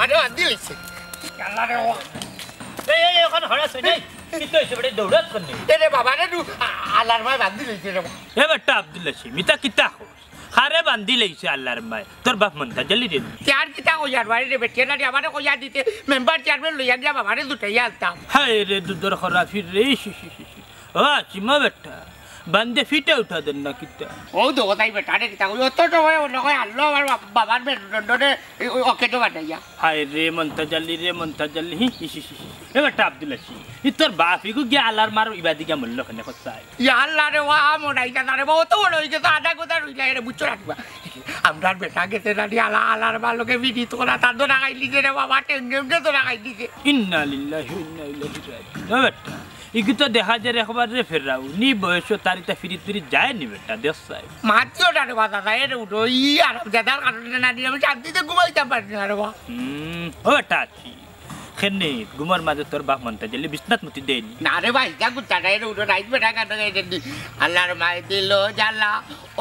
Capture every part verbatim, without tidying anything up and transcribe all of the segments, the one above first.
আরে, বান্ধি লইছে। আল্লাহ রে, ও। এই, এই, এই, ওখানে হড়া সই নাই। কিতা অইছে বেটা, দৌড়াস কেনে? এ রে বাবা রে, দু-, আ-, আল্লাহর মায় বান্ধি লইছে রে। এ বেটা আব্দুল হাসিম, ইতা কিতা কস? কারে বান্ধি লইছে আল্লাহর মায়? তোর বাপ মন্তাজ আলী রে। তে আর কিতা কইয়ার বাড়ি রে বেটি, না রে, আমারে কইয়া দিতে, মেম্বার চেয়ারম্যান লইয়া গিয়া বাবারে দুটাইয়া আনতাম। হায় রে, দুধর খরাফির রে, ইস, ইস, ইস, ইস। ও, আসিমা বেটা, বান্ধে ফিটা উঠা দেন না কিতা? ও দো তাই বেটা রে, কিতা কই, অত সময় অন্য কই আনলো আমার বাপ-, বাবার মেরুদণ্ডরে, এই, ওই ওকে তো বানাইয়া। হায় রে, মন্তাজ আলী রে, মন্তাজ আলী, হি, ইস, ইস, ইস, ইস। এ বেটা আব্দুল হাসিম, ই তোর বাপ ইগু গিয়া আল্লাহর মার ইবাদি গিয়া মরলো কেনে কথা? ইয়া আল্লাহ রে, ওয়া মন আইতা না রে, বা অত বড় অই গেছে, আধা কথা রইলা এরে, বুঝছো না কিবা? আমরার বেটা গেছে না রে, আলা-, আল্লাহর মার লগে ফিরিত করা, তার দোরা খাই দিছে রে বাবা, টেঙ্গে উঙ্গে দোরা খাই দিছে। ইন্না লিল্লাহি ওয়া ইন্না ইলাইহি রাজিউন। ও বেটা, ইগু তো দেখা যায় একবার রে ফেরাও, নি বয়স তার ইতা ফিরিত ফিরিত যায় নি বেটা, দেখ চাই। মাতিও না রে বা দাদা, এরে উঠো, ই আরাম জাদার কারণে না নি, আমি শান্তিতে ঘুমাইতাম পারি না রে বা। হুম, ও বেটা, আছি। খেনে, ঘুমর মাঝে তোর বাপ মন্তাজ আলী বিছনাত মুতি দেয়নি। না রে ভাই, যা গুতা নাই রে, উঠো, রাইত বেটা গান গাইতে দি। আল্লাহর মায় দিল জ্বালা,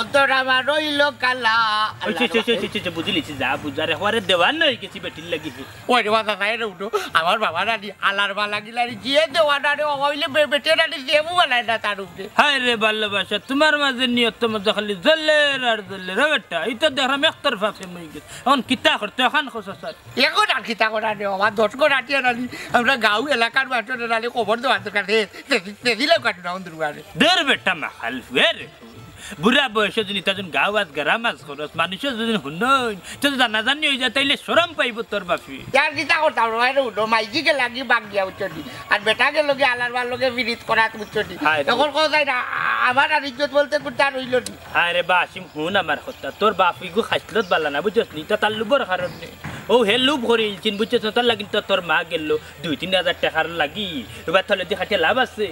অন্তর আমার রইল কালা। ওই, আল্লাহর চে, চে, চে, মায় চে, চে, চে, বুঝিলিছি, যা বুঝার, একবারে দেওয়ান অই গেছি বেটির লাগি। ওই রে বাবা, তাই রে উঠো, আমার বাবা রানি, আল্লাহর মা লাগিলা রে, যে দেওয়ান রে বাবা, অইলে বে-, বেটে রানি দেবু বানায় না তার উপরে। হায় রে ভালোবাসা, তোমার মাঝে নিয়ত মতো খালি জ্বলের আর জ্বলের, রে বেটা, ইতা দেখলাম একতরফা প্রেম অই গেছে। এখন কিতা করতে, এখন খোঁজা স্যার। এখন আর কিতা করা রে বাবা, দশ গো রাতি আর আলি, আমরা গাঁও এলাকার মাঠে আর আলি খবর দেওয়ার দরকার, হে, তে-, তে-, তেজিলেও কাটু না, অন্ধ দুয়ারে। দের বেটা মাখাল ফুয়ে রে। বুড়া বয়সে যদি তাজন গাঁও আজ গ্রাম আজ খরচ, মানুষে যদি হুনইন, তো জানাজানি অই যায়, তাইলে শরম পাইব তোর বাপে। ইয়ার কিতা করতাম রে, বাইরে উঠো, মাইজি গে লাগি বাগ দিয়া উঠো দি। আর বেটা গেল গিয়া আলার বার লগে ফিরিত করাত উঠো দি। হায় রে। এখন কও যায় না, আ-, আমার আর ইজ্জত বলতে কুন্তা রইল নি। আরে বা আসিম, হুন আমার কথা, তোর বাপ ইগু খাইছলত বালা না, বুঝছস নি? ইতা তার লুবর কারণে। ও হে লুব করি ইলছিন, বুঝছস না? তার লাগি তো তোর মা গেল দুই তিন হাজার টেকার লাগি। এবার তাহলে দি খাটিয়া লাভ আছে?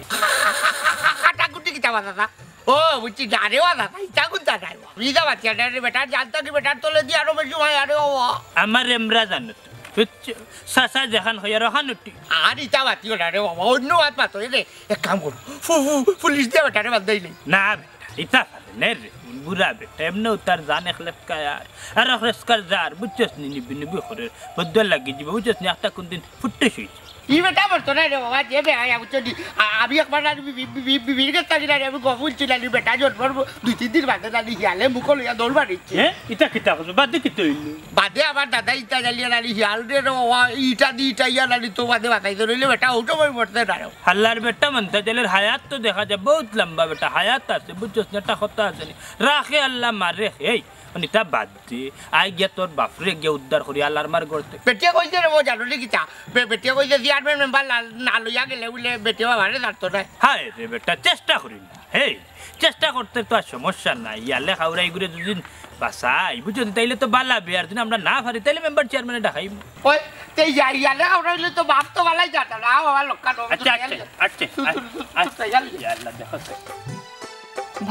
কাটাকুটি কিতা বাধা না? ও, বুঝছি, না রে বাধা না, ইতা কুন্তা নাই। রিজা বাচ্চা না রে বেটা, জানতা কি বেটার তলে দি আরো বেশি হয়, আরে বাবা। আমার এমরা জানো তো, বুঝছো? চাচা যেখান হয় আর ওখান উঠি। আর ইতা বাতিও না রে বাবা, অন্য বাত মাতো রে। এক কাম করো, ফু-, ফু-, পুলিশ দিয়া বেটারে বাদ দেইলে। না বেটা, ইতা পারে নে রে, বুড়া বেটা, এমনেও তার জান এক লেটকায় আর, আর এক লেটকার যার, বুঝছস নি, নিবি নিবি করে, বদল লাগি যাবে, বুঝছস নি, একটা কোন দিন ফুটতে শুইছে। ই বেটা বলতো না রে বাবা, যে বেটা, বুঝছো নি, আ-, আমি একবার আর বি-, বি-, বি-, বি-, বিবির গেছ থাকি না রে, আমি গফুল ছিলাম, ই বেটা জন্মর ব-, দুই তিন দিন বাদে জানি হিয়ালে মুখ লইয়া দৌড় মারিছে। হ্যাঁ? ইতা কিতা করছো? বাদে কিতা অইল? বাদে আবার দাদা ইতা জালিয়া নানি হিয়াল রে রে বাবা, ইটা দি ইটা ইয়া নানি তো বাদে বাতাই তো রইলে বেটা উঠো বই মরতে না রে। হাল্লার বেটা মন্তাজ আলীর হায়াত তো দেখা যায় বহুত লম্বা বেটা, হায়াত আছে, বুঝছস না? একটা কথা আছে নি, রাখে আল্লাহ মারে, এই, মানে ইতা বাদ দে, আয় গিয়া তোর বাপরে গিয়া উদ্ধার করি আল্লার মার গর্তে। বেটিয়ে কইছে রে, ও জানো নি কিতা? বে-, বেটিয়ে কইছে চেয়ারম্যান মেম্বার লা-, না লইয়া গেলে বুলে বেটিয়ে বাবারে জানতো না। হায় রে বেটা, চেষ্টা করি না, হেই, চেষ্টা করতে তো আর সমস্যা নাই। ইয়ালে খাওরাই ঘুরে দুদিন বাসাই, বুঝছো নি? তাইলে তো বালা বে, আর যদি আমরা না পারি, তাইলে মেম্বার চেয়ারম্যানে ডাকাইম। ওই, তে ইয়া-, ইয়ালে খাওরাইলে তো বাপ তো বালাই যাতা না, বাবা লোকা নো, আচ্ছা, আচ্ছা, আচ্ছা, আচ্ছা, আচ্ছা, ইয়া আল্লাহ, দেখো তো।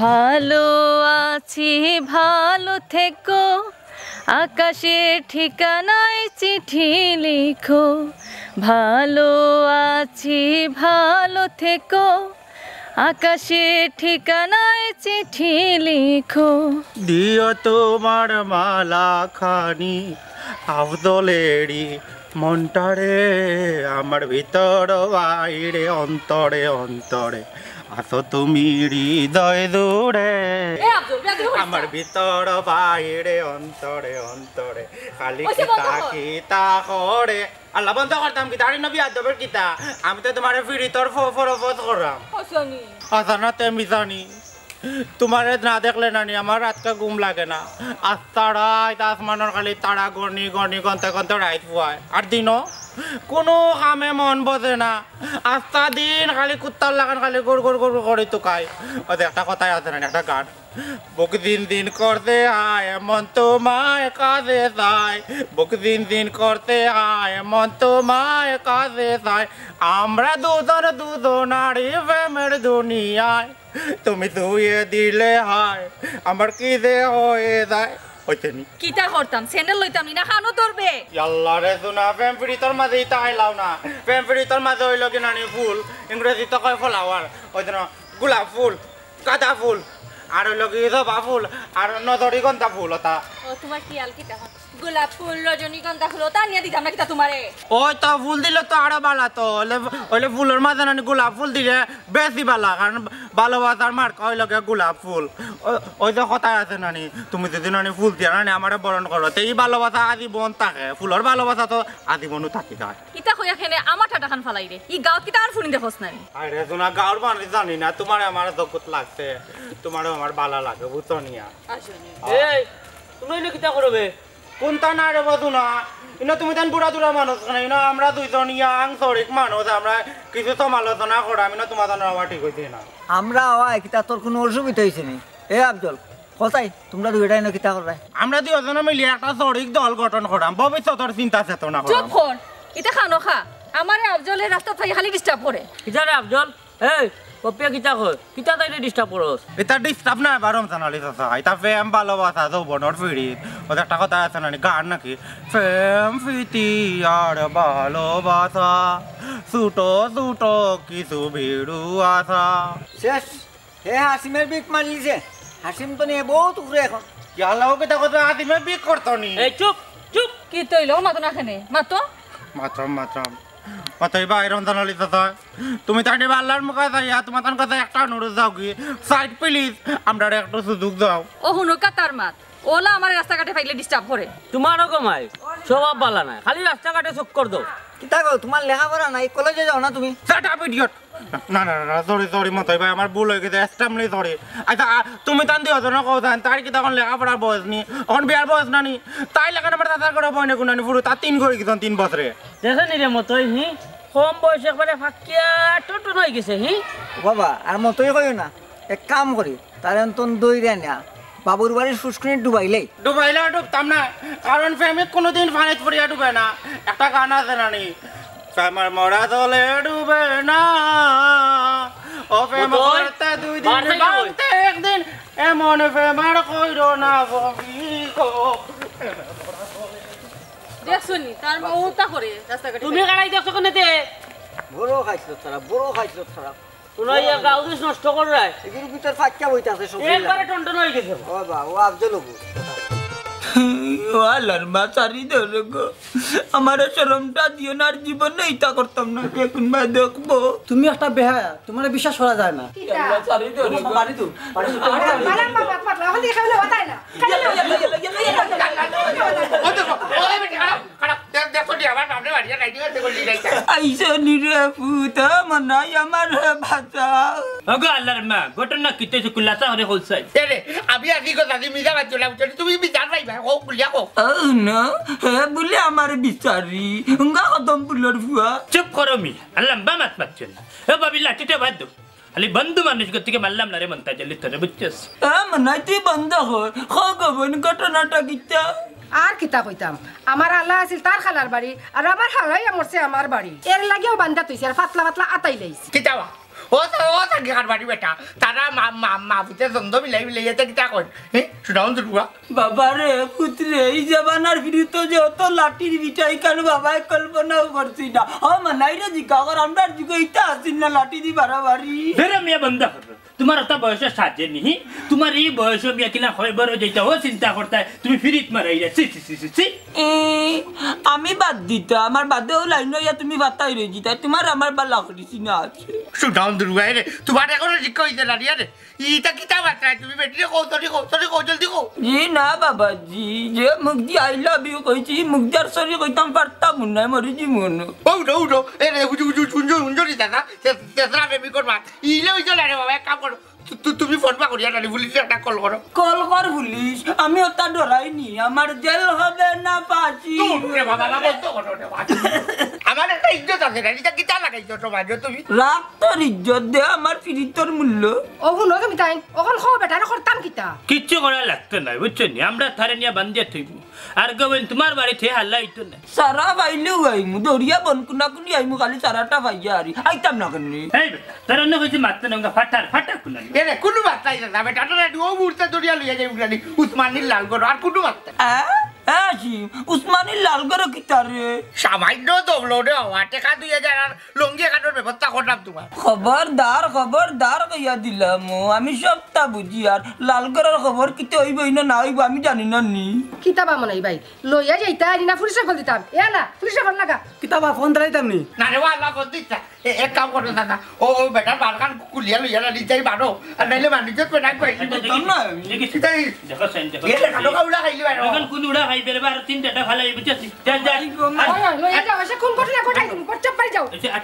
ভালো আছি, ভালো থেকো, আকাশের ঠিকানায় চিঠি লিখো। ভালো আছি, ভালো থেকো, আকাশের ঠিকানায় চিঠি লিখো। দিও তোমার মালা খানি আফজলেরি মনটারে, আমার ভিতর বাইরে অন্তরে অন্তরে আছো তুমি হৃদয় জুড়ে। এ আব্দুল, বেয়াদবি করিস না। আমার ভিতর বাইরে অন্তরে অন্তরে খালি ওই যে বন্ধ কিতা কর। কিতা করে। আল্লাহ বন্ধ করতাম কিতা? আরে নবী আদবের কিতা? আমি তো তোমারে ফিরিতর ফ-, ফরফত করাম। কইছনি? হাসানাতে মিজানি। তোমারে না দেখলে নানি আমার রাতকা ঘুম লাগে না। আস্তা রাইত আসমানর খালি তারা গনি গনি গনতে গনতে রাইত ফুয়ায়। আর দিনও কোনো কামে মন বসে না। আস্তা দিন খালি কুত্তার লাগান খালি গুড় গুড় গুড় গুড় করে তুকায়। ওই যে একটা কথাই আছে নানি, একটা গান। বুক দিন দিন করতে হায়, মন তোমায় কাছে চায়। বুক দিন দিন করতে হায়, মন তোমায় কাছে চায়। আমরা দুজন দুজনারই প্রেমের দুনিয়ায়। তুমি ধুয়ে দিলে হায়, আমার কি যে হয়ে যায়। হইতে নি। কিতা করতাম? স্যান্ডেল লইতাম নি না, কানো ধরবে? ইয়াল্লা রে, শোনা, প্রেম পীড়িতর মাঝে ইতা আইলাও না। প্রেম পীড়িতর মাঝে অইল কি নানি ফুল, ইংরেজিতে কয় ফ্লাওয়ার। ওই জন্য গোলাপ ফুল, গাঁদা ফুল, আর অইল কি জবা ফুল, আর নজরিগন্ধা ফুল, ওটা। ও, তোমার খেয়াল কিতা? গোলাপ ফুল, রজনীগন্ধা ফুল, ওতা আনিয়া দিতাম না কিতা তুমারে? ওই তো ফুল দিলে তো আরো বালা তো, অইলে, অইলে ফুলর মাঝে নানি গোলাপ ফুল দিলে বেশি বালা, কারণ ভালোবাসার মার্কা অইলো গিয়া গোলাপ ফুল। ও-, ওই যে কথা আছে নানি, তুমি যদি নানি ফুল দিয়া নানি আমারে বরণ করো, তে ই ভালোবাসা আজীবন থাকে, ফুলর ভালোবাসা তো আজীবনও থাকি যায়। ইতা কইয়া কেনে আমার ঠাটাখান ফালাই রে, ই গাঁওত কিতা আর ফুরিন দেখোস নানি? আরে সোনা, গাঁওর মানুষ জানি না, তুমারে আমার জগত লাগছে, তুমারেও আমার বালা লাগে, বুঝছো নিয়া? এই, তুমি অইলে কিতা করবে? কুন্তা না রে বধু না, ইনো তুমি তান বুড়া দুড়া মানুষ না, ইনো আমরা দুইজন ইয়াং শরিক মানুষ, আমরা কিছু সমালোচনা করাম, ইনো তুমার জন্য আবার ঠিক অইছে না। আমরা অয় কিতা, তোর কুনু অসুবিধা অইছে নি? এ আফজল, কছাই, তুমরা দুইটায় ইনো কিতা কররায়? আমরা দুইজনে মিলি একটা শরিক দল গঠন করাম, ভবিষ্যতর চিন্তা চেতনা করাম। চুপ কর, ইতা খানো খা। আমারে আফজলে রাস্তাত পাইয়া খালি disturb করে। কিতা রে আফজল? এই, পপিয়া কিতা কয়? কিতা তাইরে disturb করস? ইতা disturb না বা রমজান আলী চাচা, ইতা প্রেম ভালোবাসা, যৌবনর পিরিত। ওই যে একটা কথা আছে না নি, গান নাকি? প্রেম প্রীতি আর ভালোবাসা, ছোট ছোট কিছু ভীরু আশা। শেষ। হে হাসিমের বিক মারিলিছে। হাসিম তো নিয়া বউত উপরে এখন। ইয়াল্লা, ও কিতা কথা, হাসিমে বিক করতো নি? এই চুপ, চুপ। কিতা অইলো? মাতো না কেনে? মাতো। মাতরাম, মাতরাম। মাতই ভাই রমজান আলী চাচা, তুমি তাইন আল্লার মুখে চাইয়া, তুমার তান কাছে একটা অনুরোধ যাওগি, side please, আমরারে একটু সুযোগ দাও। ও হুনুকা তার মাত, ওলা আমারে রাস্তাঘাটে পাইলে disturb করে। তুমারও গো মাই, স্বভাব বালা নায়, খালি রাস্তাঘাটে চক্কর দেও। কিতা গো, তুমার লেখাপড়া নাই, কলেজে যাও না তুমি? Shut up, idiot! না, না, না, না, sorry, sorry, মাতই ভাই, আমার ভুল অই গেছে, extremely sorry। আচ্ছা, আ, তুমি তান দুইজনে কও তান, তার কিতা অখন লেখাপড়ার বয়স নি, অখন বিয়ার বয়স না নি, তাই লাখান আমার চাচার ঘরো বইনে গুনানি ফুরু, তার তিন ঘর গেছন তিন বছরে। দেখছো নি রে মাতই, হি? কম বয়সে একবারে ফাকিয়া টনটন অই গেছে, হি? ও বাবা, আর মাতই কইও না, এক কাম করি, তারে অন্তত দইরা নিয়া বাবুর বাড়ির ফুসকুনি ডুবাইলাই। ডুবাইলে ডুবতাম না, কারণ প্রেমিক কুনুদিন পানিত পড়িয়া ডুবে না। একটা গান আছে না নি, প্রেমর মরা জলে ডুবে না, ও প্রেম ও তুই? করতে দুই দিন, মার খাইলি কই? ভাঙতে একদিন, এমন প্রেম আর কইরো না ববি গো। দেখছো নি, তার মা উল্টা করে রাস্তাঘাটে। তুমি কাড়াই দেখছো কেনে তে? বড় খাইছিল তারা, বড় খাইছিল তারা। তোরা ইয়া গাউদিস নষ্ট কররায়। এগুর ভিতর ফাটকা বইতাছে সব। একবারে টনটন অই গেছে। ও বা, ও আফজল অবু। ও আল্লার মা, ছাড়ি দেও রে গো। আমারে শরমটা দিও না, আর জীবনে ইতা করতাম না, কে কুনবায় দেখবো। তুমি একটা বেহায়া, তুমারে বিশ্বাস করা যায় না। আল্লা, ছাড়ি দেও রে গো। বাড়ি তো, বাড়ি তো। মারাম বাবা, পাতলা, ওখান থেকে খাইলে বাতায় না। খাইলে না। ও দেখো, ও এই বেটি, খারাপ, খারাপ। দেখ, দেখো নি, আমার বাপরে বাড়িয়ে নাই, ঠিক আছে, দেখো নি, নাই, নাই। আইসো নি রে পুত, মনাই আমারে বাঁচাও। ওগো আল্লার মা, ঘটনা কিতা অইছে, খুলাসা করে কও চাই। এ রে, আমি আজি কথা দি মিছা মাতছি না, বুঝছো? তুমি বিচার পাইবা, কও, খুলিয়া কও। ও না, হে বুলে আমার বিচারি, উঙ্গা কদম ফুলর ফুয়া। চুপ করো মি, আর লম্বা মাত মাতছো না। এ ভাবি, লাঠিটা বাদ দেও। খালি বন্ধু মানুষ গতিকে মারলাম না রে মন্তাজ আলী তোরে, বুঝছস? এ মনাই, তুই বন্ধ কর। খ গো বইন, ঘটনাটা কিতা? আর কিতা কইতাম, আমার আলা আছিল তার খালার বাড়ি, আর আমার হালাইয়া মরছে আমার বাড়ি। এর লাগিও বান্দা তুইছে আর পাতলা পাতলা আতাই লাইছে। কিতা বা? ও তো, ও তো গিয়ার বাড়ি বেটা। তারা মা, মা, মা পুতে দ্বন্দ্ব মিলাই মিলাই এটা কিতা কইন? হে? শোনাও তো রুয়া। বাবা রে, পুত রে, ই জমানার ফিরিত যে অত লাঠির পিটা, ইখান বাবায় কল্পনাও করছি না। ও মনাইরে জিকা কর, আমরার যুগে ইতা আছিল না লাঠি দি বাড়াবাড়ি। ধরো মিয়া বন্ধ করো। তুমার অতা বয়সে সাজে নি, হি? তুমার ই বয়সে মিয়া কিলা হয় বড় যেটা ও চিন্তা করতায়, তুমি ফিরিত মারাইরা, ছি, ছি, ছি, ছি, ছি। এ, আমি বাদ দিতাম, আমার বাদেও লাইন অইয়া তুমি বাতাই রই দিতায়, তুমার আমার বালা করিছি না আছে। শোনাও দুর্গা রে, তুমার এখনো শিক্ষা অইছে না রে। ইটা কিতা মাতরায় তুমি? বেটিরে কও, sorry কও, sorry কও, জলদি কও। জি না বাবাজি, যে মুখ দি I love you কইছি, ই মুখ দি আর sorry কইতাম পারতাম না, মরি যিমু অনো। ও উঠো, উঠো। এ রে, হুজু, হুজু, হুজু, হুজু, হুজু, দাদা, তে-, তেসরা বেবি কর মাত। ইলে অইছে না রে বাবা, এক কাম করো। তু-, তু-, তুমি ফোন পা করিয়া নানি, পুলিশে একটা কল করো। কল কর পুলিশ, আমি অতা ডরাই নি, আমার জেল হবে না ফাঁসি। দূর রে বাবা, বাবা, বন্ধ করো রে বাবা। আমার একটা ইজ্জত আছে না, ইটা কিতা লাগাইছো সমাজে তুমি? রাখ তোর ইজ্জত, দে আমার ফিরিতর মূল্য। ও হুনো তুমি তাইন, অখন কও বেটারে করতাম কিতা? কিচ্ছু করা লাগতো নায়, বুঝছো নি? আমরা তারে নিয়া বান্ধিয়া থইমু। আর গো বইন, তুমার বাড়িত হে হাল্লা অইতো নায়। সারা পাইলেও আইমু, দৌড়িয়া বন কুনা কুনি আইমু, খালি সারাটা পাইয়া আরি। আইতাম না কেনে? এই বেটা, তোর অন্য কইছি মাততে না, ফাটার, ফাটার কুনা নি? এরে, কুনু মাততাই না, বেটা, তোরা দুও মুহূর্তে দৌড়িয়া লইয়া যাই উগরানি, উসমানীর লাল করো, আর কুনু মাততাই না। আ? হ্যাঁ, আসিম, উসমানীর লাল ঘরো কিতা রে? সামান্য দমলো রে বাবা, টেকা দুই হাজার আর লুঙ্গি এখানোর ব্যবস্থা করলাম তোমার। খবরদার, খবরদার কইয়া দিলাম ও, আমি সবটা বুঝি। আর লাল ঘরর খবর কিতা অইবো ইনো না অইবো আমি জানি না নি। কিতা বা মনাই ভাই, লইয়া যাইতা আনি না পুলিশে ফোন দিতাম। এ না, পুলিশে ফোন লাগা। কিতা বা ফোন দিলাইতাম নি? না রে বাবা, আল্লাহ ফোন দিতা। এ, এক কাম করো দাদা, ও, ও বেটার বালখান খুলিয়া লইয়া না নিতেই পারো, আর নাইলে মানুষের পেটাক পাইছি। বুঝতাম না আমি। কিতা এই? দেখো সেন, দেখো এ সেন। বেটা টোকা উড়া খাইলি বেটা। এখন কোন উড়া খাইবে রে বা, আর তিন চারটা ফালাই, বুঝছিস? যা, যা। আর, ওই, ওই, লইয়া যাও, এসে খুন করতে না, কোথায় দিন, কোথায় পাই যাও। আচ্ছা, আর